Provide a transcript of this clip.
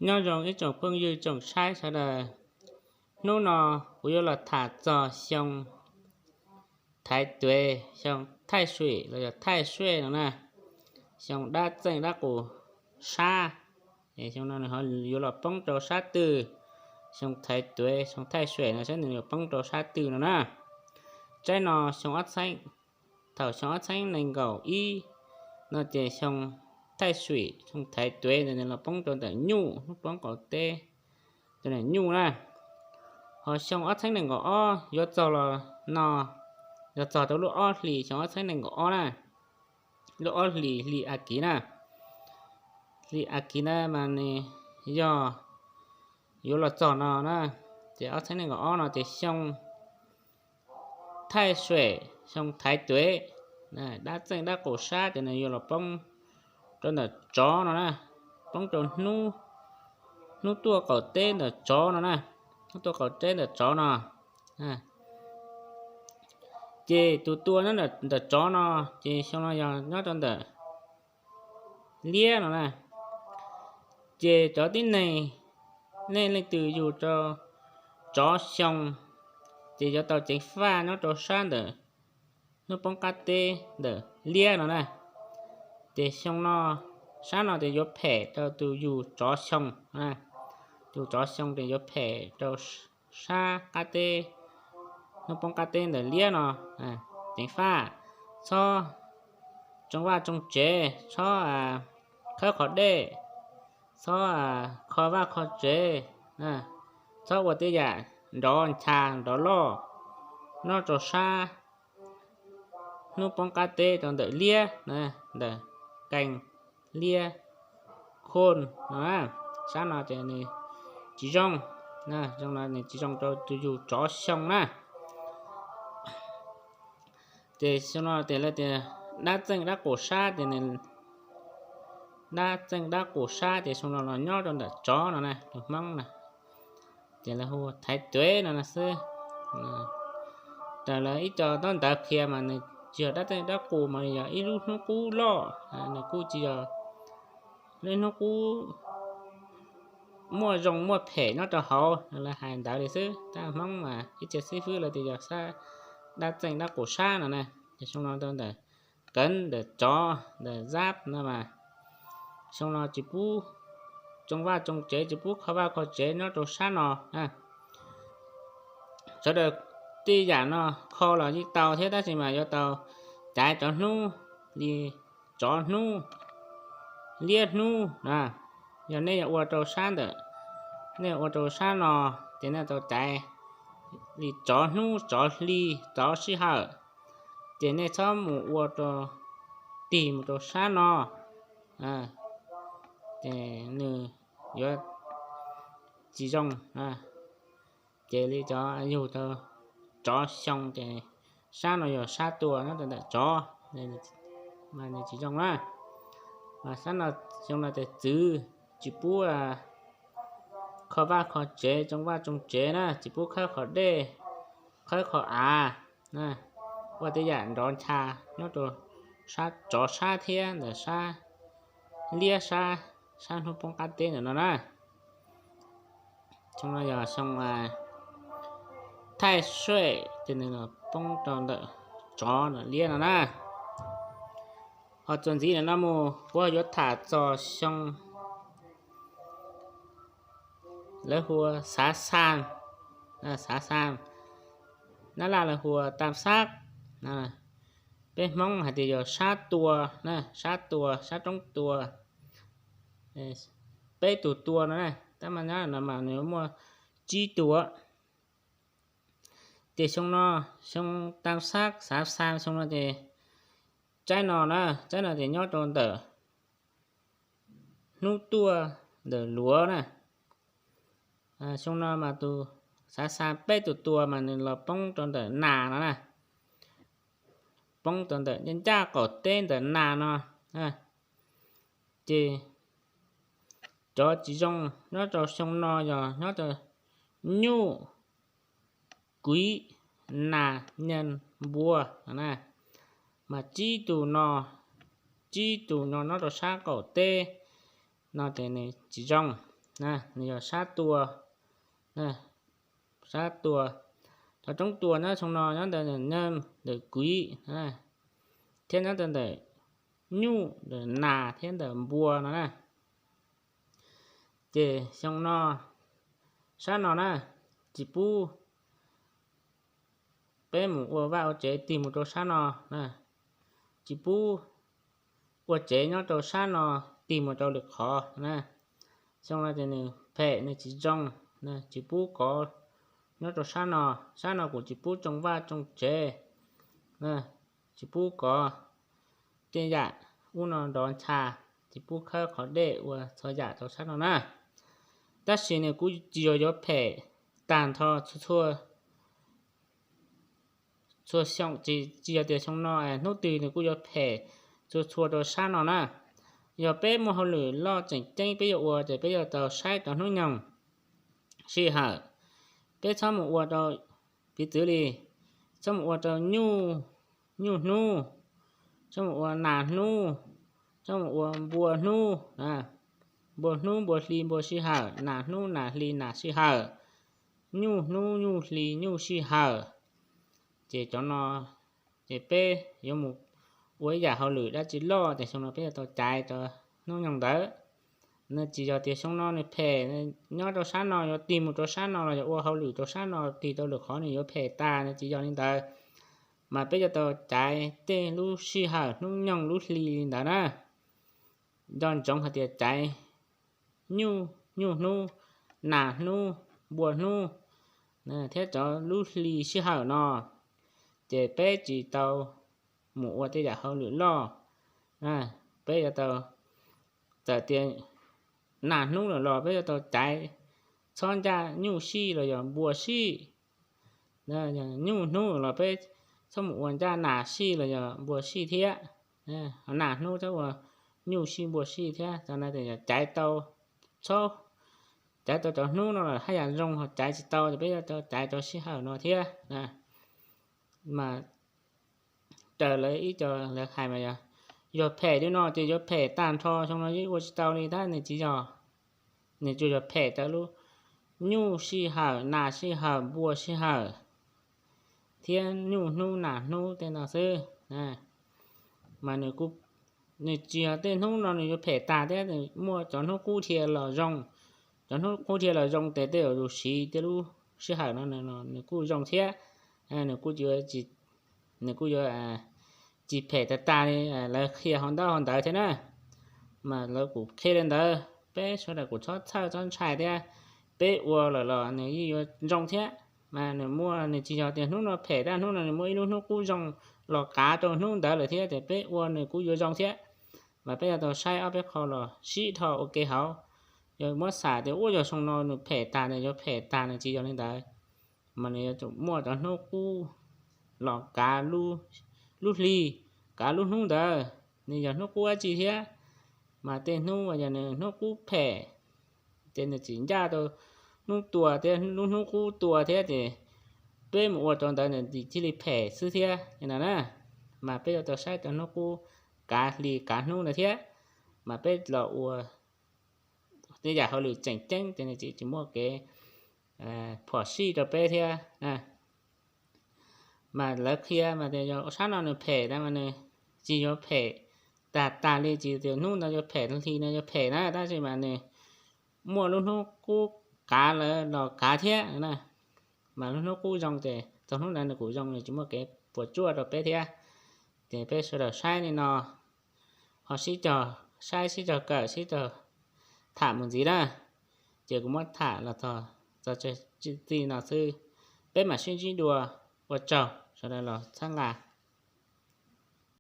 Nyob zoo ib tsoom phooj ywg tsoom saib sawv daws, hnub no kuv yuav los tham txog xyoo thaiv tuev, xyoo thaij suim los yog thaij suem no na, xyoo dab txeej dab qus sab, es xyoo no nws yuav los poob rau sab twg, xyoo thaiv tuev xyoo thaij suem no saib nws yuav poob rau sab twg no na. Tsaib no xyoo ob txheeb, thaum xyoo ob txheeb nees nkaum ib no ces xyoo thaij suim xyoo thaiv tuev ntawd nws los poob rau ntawm nyuj, hnub poob qaum teb, tus nyuj na. Ho xyoo ob txheeb nees nkaum ob yuav txog los no, yuav txog rau lub ob hlis xyoo ob txheeb nees nkaum ob na, lub ob hlis, hli A Kiv na, hli A Kiv na mas nws yog yuav los txog no na, ces ob txheeb nees nkaum ob no ces xyoo thaij suem xyoo thaiv tuev, dab txeej dab qus sab ces nws yuav los poob rau ntawm tsov no na, poob rau hnub tuaj qaum teb ntawm tsov no na, hnub tuaj qaum teb ntawm tsov no. Ces tus tua nyob ntawm tsov no ces xyoo no yog nyob rau ntawm liab no na. Ces cov tib neeg, nej leej twg yug rau tsov xyoo, ces yuav tau ceev faj nyob rau sab ntawm hnub poob qab teb ntawm liab no na. Ces xyoo no, sab no ces yuav phem rau tus yug tsov xyoo, tus tsov xyoo ces yuav phem rau sab qab teb, hnub poob qab teb ntawm liab no. Ceev faj, txhob tsoo vaj tsoo tsev, txhob khawb qhov dej, txhob kho vaj kho tsev, txhob ua tej yam nrov ncha nrov loj nyob rau sab hnub poob qab teb rau ntawm liab, ntawm qee liab khoj no, sab no ces nws tsis zoo, zoo no nws tsis zoo rau tus yug tsov xyoo na. Ces xyoo no tias lawv tias dab txeej dab qus sab ces nws, dab txeej dab qus sab ces xyoo no los nyob rau ntawm tsov no na, tus Hmoob na, ces lawv hu thaiv tuev no na xwb. Raws lawv ib co ntaub ntawv qhia mas nws tsis yog dab txeej dab qus mas yog ib lub hnub qub loj, nws kuj tsis yog lub hnub qub muaj zoo muaj phem nyob rau hauv, lawv hais ntawd li xwb. Tab Hmoob mas ib txhia xib fwb lawv tias yog sab, dab txeej dab qus sab no na. Ces xyoo no rau ntawm qeev ntawm tsov ntawm zab no mas xyoo no tsis pub tsoo vaj tsoo tsev, tsis pub kho vaj kho tsev nyob rau sab no. Sawv daws, tej yam no kho los yeej tau thiab tab sis mas yuav tau caiv cov hnub li tsov hnub, liab hnub na. Yog nej yuav ua rau sab ntawm, nej ua rau sab no, ces nej tau caiv li tsov hnub tsov hli tsov sij hawm, ces nej txhob mus ua rau, tig mus rau sab no, ces nws yuav tsis zoo. Ces li cov yug rau tsov xyoo ces sab no yog sab tua nyob rau ntawm tsov, mas nws tsis zoo na. Mas sab no, xyoo no ces txwv tsis pub kho vaj kho tsev, tsoo vaj tsoo tsev na, tsis pub khawb qhov dej, khawb qhov av, ua tej yam nrov ncha nyob rau sab tsov sab thiab ntawm sab liab sab, sab hnub poob qab teb ntawm no na. Xyoo no yog xyoo thaij suem ces nws los poob rau ntawm tsov ntawm liab no na. Ho txuas ntxiv ntawm no mus kuv ho yuav tham txog xyoo lawv hu ua xav xas, xav xas, nab laj lawv hu ua tam xab, peb Hmoob hais tias yog sab tua, sab tua, sab roob tua, peb tus tua no na, tab mas nyob no mas nws muaj tsib tus. Ces xyoo no, xyoo tam xab xav xas xyoo no ces tsaib no na, tsaib no ces nyob rau ntawm hnub tuaj ntawm luav na. Xyoo no mas tus xav xas peb tus tua mas nws los poob rau ntawm nas no na, poob rau ntawm ncaj ncaj qaum teb ntawm nas no. Ces cov tsis zoo nyob rau xyoo no yog nyob rau nyuj, kuiv, nas, nyaj, npua no na. Mas tsib tus no, tsib tus no nyob rau sab qaum teb no ces nws tsis zoo. Nws yog sab tua, sab tua. Cov roob tua nyob xyoo no nyob ntawm nees, ntawm kuiv, thiab nyob ntawm nyuj, ntawm nas thiab ntawm npua no na. Ces xyoo no, sab no na, tsis pub peb mus ua vaj ua tsev tig mus rau sab no, tsis pub ua tsev nyob rau sab no tig mus rau lwm qhov na. Xyoo no ces nws phem, nws tsis zoo, tsis pub kov nyob rau sab no. Sab no kuj tsis pub tsoo vaj tsoo tsev, tsis pub kov tej yam ub no nrov ncha, tsis pub khawb qhov dej ua txhua yam rau sab no na. Tab sis nws kuj tsis yog yuav phem tag nrho txhua txhua xyoo, tsis yog tias xyoo no, hnub twg nws kuj yuav phem txhua txhua rau sab no na. Yog peb muaj hauj lwm loj tseem ceeb peb yuav ua ces peb yuav tau saib rau hnub nyoog sij hawm. Peb txhob mus ua rau, piv txwv li, txhob mus ua rau nyuj, nyuj hnub, txhob mus ua nas hnub, txhob mus ua npua hnub, npua hnub npua hli npua sij hawm, nas hnub nas hli nas sij hawm, nyuj hnub nyuj hli nyuj sij hawm. Ces cov no, ces peb yuav mus ua ib yam hauj lwm dab tsi loj ces xyoo no peb yuav tau caiv rau hnub nyoog ntawd. Nws tsis yog tias xyoo no nws phem, nyob rau sab no yuav tig mus rau sab no los yog ua hauj lwm rau sab no tig rau lwm qhov nws yuav phem tas, nws tsis yog li ntawd. Mas peb yuav tau caiv tej lub sij hawm hnub nyoog lub hli li ntawd na. Nco ntsoov hais tias caiv nyuj, nyuj hnub, nas hnub, npua hnub, thiab cov lub hli sij hawm no, ces peb tsis tau mus ua tej yam hauj lwm loj. Peb yuav tau, txawm tias nas hnub lawm los peb yuav tau caiv txhob ncaj nyuj sij los yog npua sij. Nyuj hnub los peb txhob mus ua ncaj nas sij los yog npua sij thiab. Nas hnub txhob ua nyuj sij npua sij thiab. Caiv tau, txhob, caiv tau cov hnub no los haj yam zoo, ho caiv tsis tau ces peb yuav tau caiv cov sij hawm no thiab. Mas raws lawv ib co lawv hais mas yog, yog phem li no ces yuav phem tag nrho, xyoo no yeej ua tsis tau li tab, nws tsis yog. Nws tsuas yog phem rau lub nyuj sij hawm, nas sij hawm, npua sij hawm thiab nyuj hnub nas hnub tej no xwb. Mas nws tsis yog tej hnub no nws yuav phem tag thiab, nws muaj cov hnub qub dhia los zoo. Cov hnub qub dhia los zoo ces tej zaum yus siv tej lub sij hawm no nws kuj zoo thiab, nws kuj, nws kuj yuav tsis phem tag tag li lawv qhia hauv ntaub hauv ntawv thiab na. Mas lawv kuj qhia li ntawd, peb sawv daws kuj txhob txhawj txhob ntshai thiab. Peb ua lawm los nws yeej yuav zoo thiab. Mas nws muaj, nws tsis yog tias hnub no phem tab, hnub no nws muaj ib lub hnub qub zoo los kav rau hnub ntawd lawm thiab ces peb ua nws kuj yuav zoo thiab. Mas peb yuav tau saib ob peb qho los sib dhos ua ke hauv. Yog muab xam tias ua yog xyoo no nws phem tag, nws yuav phem tag, nws tsis yog li ntawd. Mas nws yuav tsum muaj cov hnub qub los kav lub hli, kav lub hnub ntawd, nws yog hnub qub dab tsi thiab. Mas tej hnub uas yog nws hnub qub phem, ces nws tsis ncaj rau hnub tua thiab, lub hnub qub tua thiab ces peb mus ua rau ntawd nws thiaj li phem xwb thiab no na. Mas peb yuav tau saib cov hnub qub kav hli kav hnub ntawd thiab. Mas peb los ua tej yam hauj lwm tseem ceeb ces nws tsis muaj kev phom sij rau peb thiab. Mas lawv qhia mas tias yog sab no nws phem na mas nws tsis yuav phem tag tag li, tsis tias hnub no yuav phem, hli no yuav phem na, tab sis mas nws muaj lub hnub qub kav lawv los kav thiab na. Mas lub hnub qub zoo ces txog hnub ntawd nws kuj zoo, nws tsis muaj kev puas tsuaj rau peb thiab. Ces peb sawv daws saib li no, ho sib cog saib, sib cog kawm, sib cog tham mus ntxiv na. Ces kuv muab tham los txog txog txij no xwb, peb mam sib ntsib dua, ua tsaug sawv daws los txhawb nqa.